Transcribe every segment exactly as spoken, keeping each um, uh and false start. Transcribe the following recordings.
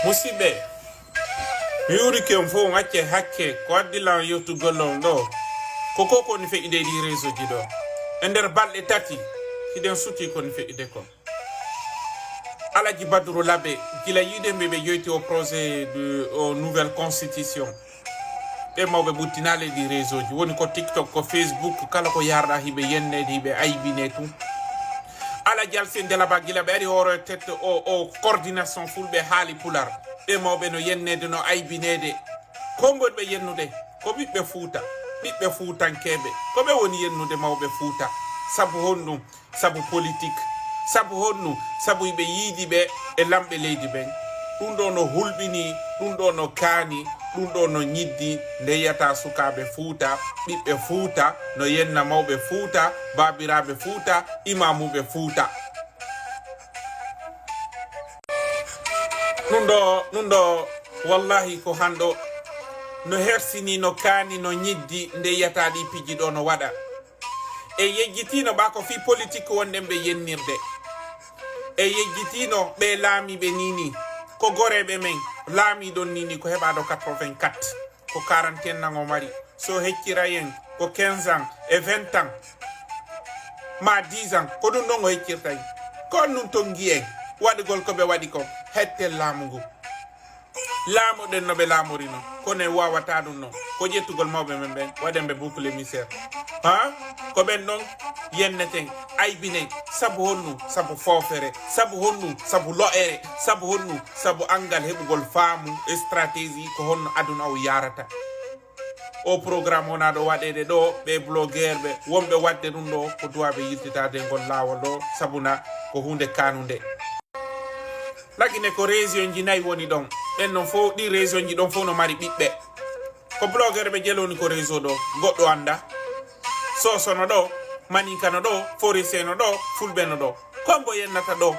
Musidɓe, mi yurike on fof, on acce hakke ko addi lan yettugol on ɗo. Ko ko koni feƴƴude e ɗi réseau ji ɗo. E nder balɗe tati, hiɗen suti koni feƴƴude kon. Alaji Badru Labe, gila yiɗen ɓe ɓe joyti o projet de o nouvelle constitution. Ɓe mawɓe ɓuttinaale ɗi réseau ji, woni ko TikTok, ko Facebook, kala ko yarɗa hiɓe yennede, hiɓe aybine tun. Alaji Alsen Delaba, gila ɓe ari hoore tête o, o coordination fulɓe haali pular. Ɓe mawɓe no yennede, no aybinede. Ko ngonɓe yennude? Ko ɓiɓɓe Fuuta, ɓiɓɓe Fuutankeeɓe. Ko ɓe woni yennude mawɓe Fuuta. Sabu honɗum? Sabu politique. Sabu honɗum? Sabu iɓe yiidi ɓe e lamɓe leydi ɓen. Ɗum ɗo no hulɓini, ɗum ɗo no kaani, ɗum ɗo no ñiddi. Nde yiyata sukaaɓe Fuuta, ɓiɓɓe Fuuta, no yenna mawɓe Fuuta, baabiraaɓe Fuuta, imaamuɓe Fuuta. Ɗum ɗo, ɗum ɗo, wallahi ko hanɗo no hersini, no kaani, no ñiddi nde yiyata ɗi piiji ɗo no waɗa. E yejjitino ɓa ko fii politique wonɗen ɓe yennirde. E yejjitino ɓe laamiiɓe nini, ko goreeɓe men laamiiɗon nini ko heɓaaɗo quatre-vingt-quatre, ko quarante et un ans o mari. So heccira en ko quinze ans e vingt ans, ma dix ans, ko ɗum ɗon o heccirta en. Ko on ɗum tonngi en waɗugol ko ɓe waɗi kon, hetten laamu ngu. Laamoɗen no ɓe laamorino, kono en waawataa ɗum non. Ko ƴettugol mawɓe men ɓen, waɗen ɓe boucle émissaire. Ha? Ko ɓen ɗon yenneten, aybinen, sabu honɗum? Sabu foofere, sabu honɗum? Sabu lo'ere, sabu honɗum? Sabu anngal heɓugol faamu e stratégie ko honno aduna o yarata. O programme wonaa ɗo waɗeede ɗo, ɓe blogueur ɓe, wonɓe waɗde ɗum ɗo, ko duwaaɓe yiltitaade ngol laawol ɗo, sabu na ko huunde kaanunde. Lagine ko région ji nayi woni ɗon. Ɓen non fof, ɗi région ji ɗon fof no mari ɓiɓɓe. Ko blogueur ɓe jeloni ko réseau ɗo, goɗɗo annda. Soso no ɗo, Maninka no ɗo, Forestier no ɗo, Fulɓe no ɗo. Ko mbo yennata ɗo?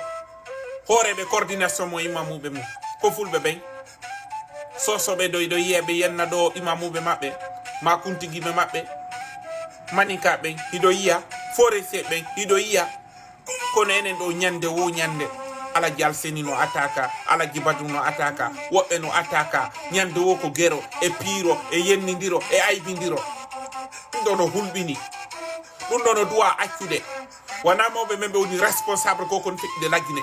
Hooreeɓe coordination mo imamuɓe mum, ko Fulɓe ɓen. Soso ɓe ɗo, hiɗo yiya ɓe yenna ɗo imamuɓe maɓɓe, ma kuntigiɓe maɓɓe. Maninka ɓen, hiɗo yiya. Forestier ɓen, hiɗo yiya. Kono enen ɗo, ñande wo ñande, Alaji Alseni no ataka, Alaji Badru no ataka, woɓɓe no ataka. Ñande wo ko gero, e piiro, e yennindiro, e aybindiro. Ɗum ɗo no hulɓini. Ɗum ɗo no duwa accude. Wona mawɓe men ɓe woni responsable ko kon feƴƴude Lagine.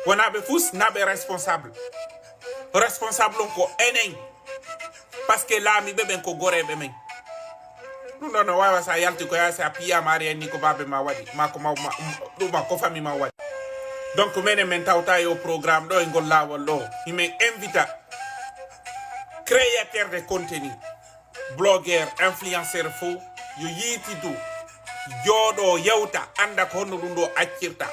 Wona ɓe fus na ɓe responsable. Responsable on ko enen. Parce que laamiiɓe ɓen ko goreeɓe men. Ɗum ɗo no waawa, so a yalti ko yaa, so a piyaama ari en ni ko baabe ma waɗi, ma ko maw-, ma, ɗum ma ko fami ma waɗi. Donc menen men tawta e o programme ɗo, e ngol laawol ɗo. Himen invita créateur de contenu, blogueur, influenceur fof yo yiitidu, jooɗo, yewta, annda ko honno ɗum ɗo accirta.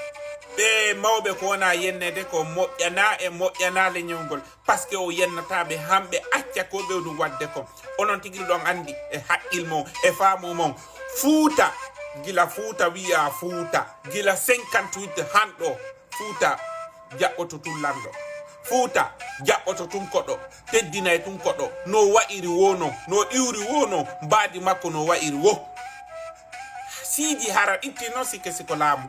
Ɓe mawɓe ko wona yennede ko moƴƴana e moƴƴana leñol ngol. Parce que o yennata ɓe, hamɓe acca ko ɓe ɗum waɗde kon. Onon tigi ɗon anndi e haqqil mon, e faamu mon. Fuuta, gila Fuuta wiya Fuuta, gila cinquante-huit hanɗo, Fuuta jaɓɓoto tun lanɗo. Fuuta jaɓɓoto tun koɗo, teddinay tun koɗo, no wa'iri wo non, no iwri wo non, mbaadi makko no wa'iri wo. Siidi hara itti non sikke siko laamu.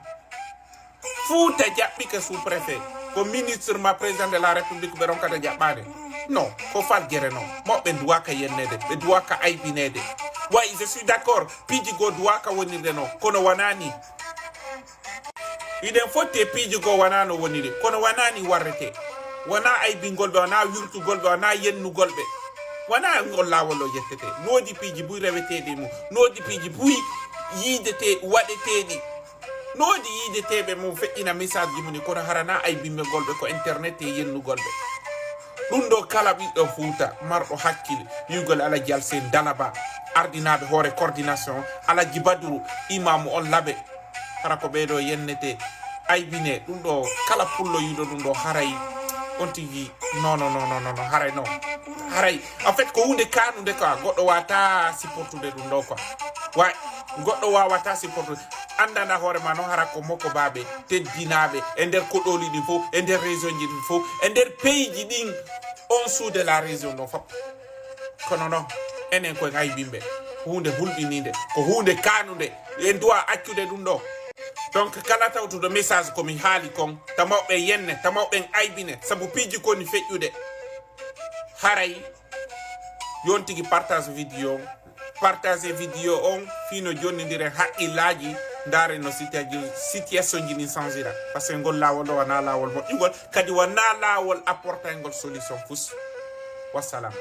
Fuuta jaɓɓike sous-préfet, ko ministre ma président de la République ɓe ronkata jaɓɓaade. Non, ko faljere non. Mawɓe duwaka yennede, ɓe duwaka aybinede. Wayi, je suis d'accord, piiji goo duwaka wonirde non, kono wonaa ni. Hiɗen fotti e piiji goo wonaa no woniri, kono wonaa ni warrete. Wonaa aybingol ɓe, wonaa wirtugol ɓe, wonaa yennugol ɓe. Wonaa ngol laawol o yettete. Noodi piiji buy reweteeɗi mum, noodi piiji buy yiidete, waɗeteeɗi. No woodi yiideteeɓe mo feƴƴina message ji mum ni, kono hara na aybinɓe golɓe ko internet e yennugol ɓe. Ɗum ɗo kala ɓiɗɗo Fuuta marɗo hakkil, wi'ugol Alaji Alsen Dalaba, ardinaaɓe hoore coordination, Alaji Badru, imaamu on Labe. Hara ko ɓee ɗo yennete, aybine, ɗum ɗo kala pullo yi'uɗo ɗum ɗo haray on tigi, non, non, non, haray non. Haray, en fait, ko huunde kaanunde quoi, goɗɗo waata supportude ɗum ɗo quoi. Way, goɗɗo waawata supportude. Anndana hoore ma no hara ko moko baaɓe, teddinaaɓe, e nder koɗooli ɗin fof, e nder région ji ɗin fof, e nder pays ji ɗin, en dessous de la région ɗo fof. Kono non, enen koye aybinɓe, huunde hulɓiniinde, ko huunde kaanunde, en duwa accude ɗum ɗo. Donc kala tawtuɗo message ko mi haali kon, tamawɓe yenne, tamawɓen aybine sabu piiji koni feƴƴude. Haray yon tigi partage vidéo on, partage vidéo on fino jonnidire haqqillaaji, ndaare no situation ji ɗin changira. Parce que ngol laawol ɗo wona laawol moƴƴugol, kadi wona laawol apportayngol solution fus. Wassalam.